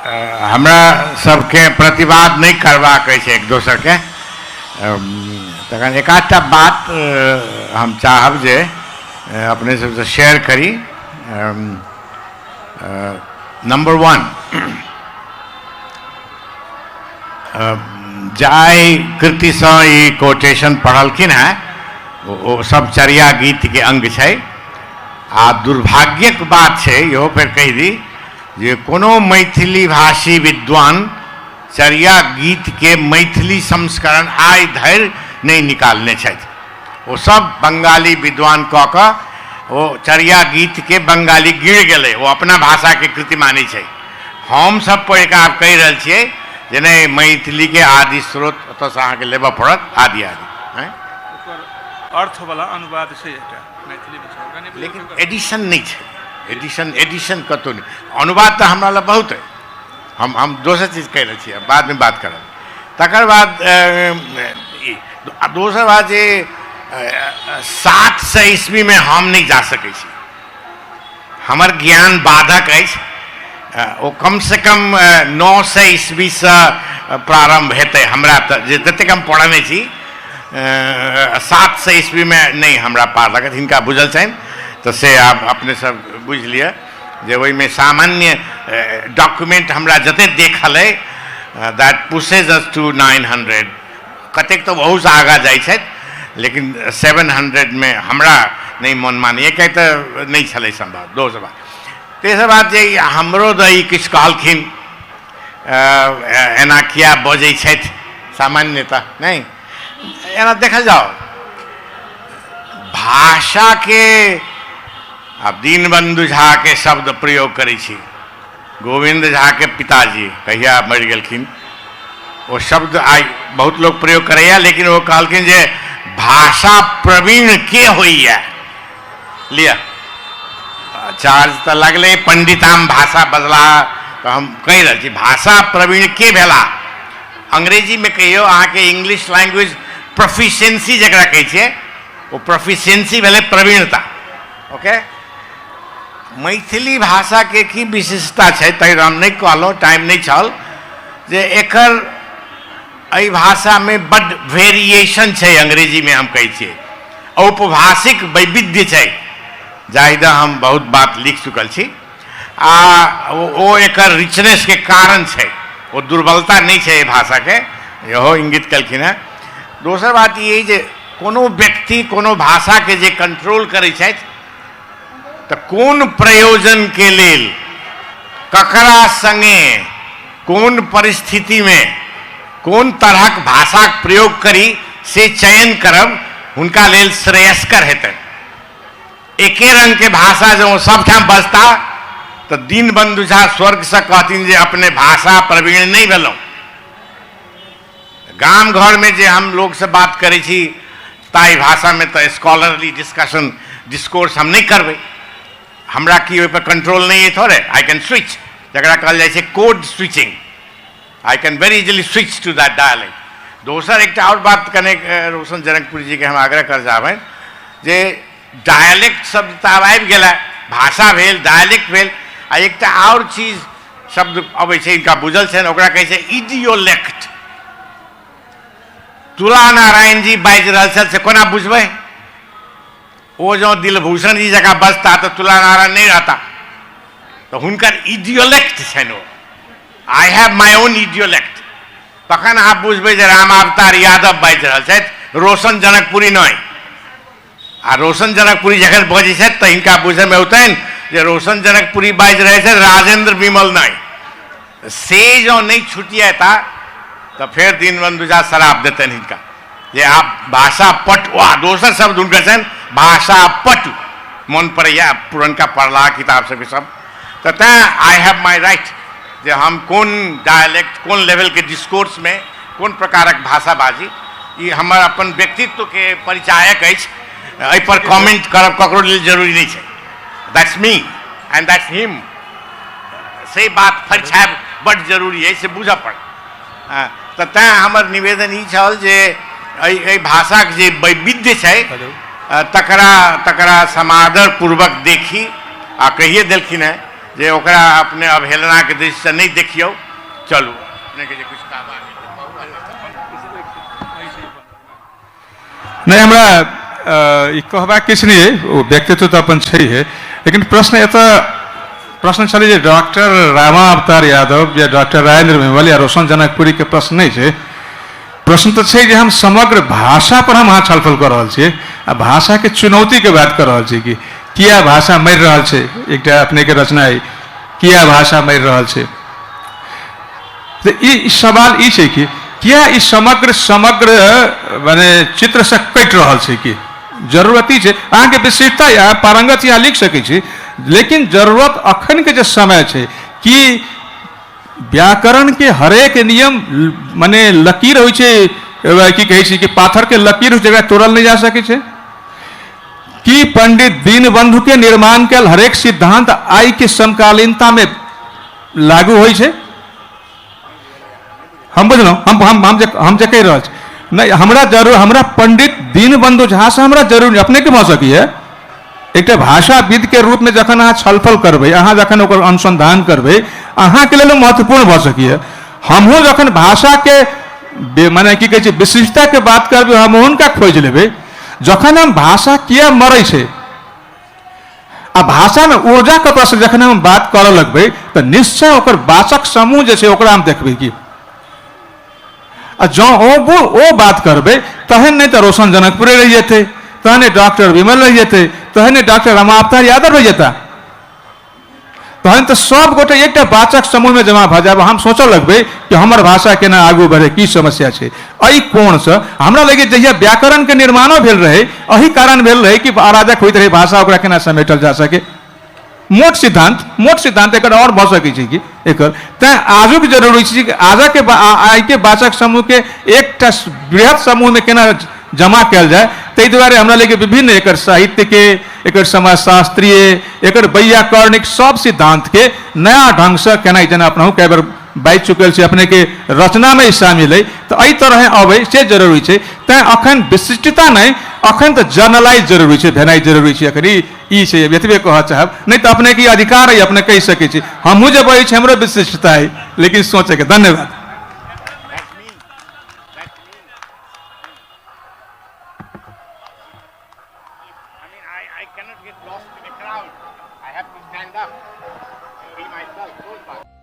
हमरा सबके प्रतिवाद नहि करबाक अछि एक दोसरके। तखन एक आधटा बात हम चाहब जे अपने सबसँ शेयर करी। नंबर 1, जाहि कृतिसँ ई कोटेशन पढ़लखिन हेँ ओ सब चर्या गीतके अंग छै। आ दुर्भाग्यक बात छै, इहो फेर कहि दी जे कोनो मैथिली भाषी विद्वान चर्या गीतके मैथिली संस्करण आइ धरि नहि निकालने छथि। ओ सब बंगाली विद्वान कऽ कऽ ओ चर्या गीतके बंगाली गिर गेलै, ओ अपना भाषाके कृति मानै छै। हम सब पढ़ि कऽ आब कहि रहल छियै जे नहि, मैथिलीके आदि स्रोत ओतऽसँ अहाँके लेबऽ पड़त, आदि आदि। ओकर अर्थवला अनुवाद छै एकटा मैथिलीमे छै, ओकरा नहि बुझल। लेकिन एडिशन नहि छै, एडिशन एडिशन कतहु नहि। अनुवाद तऽ हमरा लग बहुत अइ। हम दोसर चीज कहि रहल छी, बादमे बात करब। तकर बाद दोसर बात जे 700 ईस्वीमे हम नहि जा सकै छी, हमर ज्ञान बाधक अछि। ओ कमसँ कम 900 ईस्वीसँ प्रारम्भ हेतै। हमरा तऽ जे जतेक हम पढ़ने छी, 700 ईस्वीमे नहि हमरा पार लागत। हिनका बुझल छनि तऽ से आब अपने सब बुझि लिअ जे ओहिमे सामान्य डॉक्यूमेंट हमरा जतेक देखल अइ, that pushes us to 900। कतेक तऽ ओहूसँ आगाँ जाइ छथि, लेकिन 700मे हमरा नहि मन मानैए, किएक तऽ नहि छलै सम्भव। दोसर बात, तेसर बात जे हमरो दऽ ई किछु कहलखिन, एना किया बजै छथि, सामान्यतः नहि एना देखल जाओ भाषाके। आब दीनबंधु झाके शब्द प्रयोग करै छी, गोविन्द झाके पिताजी कहिया मरि गेलखिन, ओ शब्द आइ बहुत लोक प्रयोग करैया, लेकिन ओ कहलखिन जे भाषा प्रवीण के होइया। लिअ, चार्ज तऽ लगलै पंडिताम भाषा बजला, तऽ हम कहि रहल छी भाषा प्रवीण के भेला। अंग्रेजीमे कहियौ अहाँके इंग्लिश लैंग्वेज प्रोफिशिएंसी जकरा कहै छियै, ओ प्रोफिशिएंसी भेलै प्रवीणता। ओके, मैथिली भाषाके की विशेषता छै तै हम नहि कहलहुँ, टाइम नहि छल, जे एकर एहि भाषामे बड्ड वेरिएशन छै। अंग्रेजीमे हम कहै छियै औपभाषिक वैविध्य छै, जाहि दऽ हम बहुत बात लिख चुकल छी। आ ओ एकर रिचनेसके कारण छै, ओ दुर्बलता नहि छै एहि भाषाके, इहो इंगित केलखिन हेँ। दोसर बात ई जे कोनो व्यक्ति कोनो भाषाके जे कंट्रोल करै छथि तऽ कोन प्रयोजनके लेल, ककरा सङ्गे, कोन परिस्थितिमे कोन तरहक भाषाक प्रयोग करी से चयन करब हुनका लेल श्रेयस्कर हेतनि। एके रंगके भाषा जँ ओ सबठाम बजता तऽ दीनबंधु झा स्वर्गसँ कहथिन जे अपने भाषा प्रवीण नहि भेलहुँ। गाम घरमे जे हम लोकसँ बात करै छी ताहि भाषामे तऽ स्कॉलरली डिस्कशन डिस्कोर्स हम नहि करबै। हमरा की ओहिपर कंट्रोल नहि अइ थोड़े? I can switch, जकरा कहल जाइ छै code switching, I can very easily switch to that dialect. दोसर एकटा आओर बात कने रोशन जनकपुर जीके हम आग्रह कर चाहबनि जे डायलेक्ट शब्द तऽ आब आबि गेला, भाषा भेल, डायलेक्ट भेल, आ एकटा आओर चीज शब्द अबै छै, हिनका बुझल छनि, ओकरा कहै छै इडियोलेक्ट। तुला नारायण जी बाजि रहल छथि से कोना बुझबै? ओ जँ दिलभूषण जी जकाँ बजता तऽ तुला नारायण नहि रहता, तऽ हुनकर इडियोलेक्ट छनि ओ। I have my own idiolect. तखन अहाँ बुझबै जे रामावतार यादव बाजि रहल छथि, रोशन जनकपुरी नहि। आ रोशन जनकपुरी जखन बजै छथि तऽ हिनका बुझयमे औतनि जे रोशन जनकपुरी बाजि रहल छथि, राजेंद्र विमल नहि। से जँ नहि छुटिएता तऽ फेर दीनबंधु झा श्राप देतनि हिनका जे आप भाषा पटु। आ दोसर शब्द हुनकर छनि भाषा पटु, मन पड़ैए पुरनका पढ़ला किताब सबके सब। तऽ तैँ I have my right जे हम कोन डायलेक्ट, कोन लेवलके डिस्कोर्समे कोन प्रकारक भाषा बाजी, ई हमर अपन व्यक्तित्वके परिचायक अछि। एहिपर कमेंट करब ककरो लेल जरूरी नहि छै। That's me and that's him. से बात फरिछायब बड्ड जरूरी अछि, से बुझऽ पड़त। तऽ तैँ हमर निवेदन ई छल जे एहि एहि भाषाके जे वैविध्य छै तकरा तकरा समादर पूर्वक देखी। आ कहिए देलखिन हेँ जे ओकरा अपने अवहेलनाके दृष्टिसँ नहि देखियौ। चलू अपनेके जे किछु कहबाक। नहि, हमरा ई कहबाक किछु नहि अइ, ओ व्यक्तित्व तऽ अपन छैहे, लेकिन प्रश्न एतऽ प्रश्न छलै जे डॉक्टर रामावतार यादव या डॉक्टर राजेंद्र विमल या रोशन जनकपुरीके प्रश्न नहि छै। प्रश्न तऽ छै जे हम समग्र भाषा पर हम अहाँ छलफल कऽ रहल छियै आ भाषाके चुनौतीके बात कऽ रहल छियै कि किया भाषा मरि रहल छै। एकटा अपनेके रचना अइ, किया भाषा मरि रहल छै। तऽ ई सवाल ई छै कि किया ई समग्र समग्र माने चित्रसँ कटि रहल छै। कि जरूरत ई छै, अहाँके विशिष्टता अहाँ पारंगत यहाँ लिख सकै छी, लेकिन जरूरत अखनके जे समय छै कि व्याकरण के हरेक नियम माने लकीर होइ छै, की कहै छै कि पाथर के लकीर होइ छै, एकरा तोड़ल नहि जा सकै छै। कि पंडित दीनबंधु के निर्माण कयल हरेक सिद्धांत आइ के समकालीनता में लागू होइ छै। हम बुझलहुँ, हम जे कहि रहल छी नहि, हमरा जरूर हमरा पंडित दीनबंधु झा से हमरा जरूर अपने के भऽ सकैए। एकटा भाषाविद के रूप में जखन अहाँ छलफल करबै, अहाँ जखन ओकर अनुसंधान करबै, अहाँके लेल महत्वपूर्ण भऽ सकैए। हमहूँ जखन भाषाके माने की कहै छै विशिष्टताके बात करबै, हम हुनका खोजि लेबै। जखन हम भाषा किया मरै छै आ भाषामे ऊर्जाके प्रश्न जखन हम बात करऽ लगबै तऽ निश्चय ओकर वाचक समूह जे छै ओकरा हम देखबै कि आ जँ ओ बात करबै तहन नहि तऽ रोशन जनकपुरे रहि जेतै, तहने डॉक्टर विमल रहि जेतै, तहने डॉक्टर रामावतार यादव रहि जेता, तहन तऽ सब गोटे एकटा वाचक समूहमे जमा भऽ जायब। हम सोचऽ लगबै कि हमर भाषा केना आगू बढ़े, की समस्या छै। एहि कोणसँ हमरा लगै जहिया व्याकरणके निर्माणो भेल रहै, एहि कारण भेल रहै कि अराजक होइत रहै भाषा, ओकरा केना समेटल जा सके। मोट सिद्धांत एकर आओर भऽ सकै छै कि एकर। तैँ आजुक जरूरी छै कि आजके आइके वाचक समूहके एकटा बृहत समूहमे केना जमा कयल जाय। ताहि दुआरे हमरा लगे विभिन्न एकर साहित्यके, एकर समाजशास्त्रीय, एकर वैयाकरणिक सब सिद्धांतके नया ढंगसँ केना, जेना अपनहु कए बेर बाजि चुकल छी, अपनेके रचनामे शामिल अइ, तऽ एहि तरहे अबै से जरूरी छै। तैँ अखन विशिष्टता नहि, अखन तऽ जर्नलाइज जरूरी छै, भेनाइ जरूरी छै। अखन ई छै, एतबे कहऽ चाहब। नहि तऽ अपनेके अधिकार अइ, अपने कहि सकै छी, हमहूँ जे बजै छी हमरो विशिष्टता अइ, लेकिन सोचैके। धन्यवाद। I cannot get lost in a crowd. I have to stand up and be myself.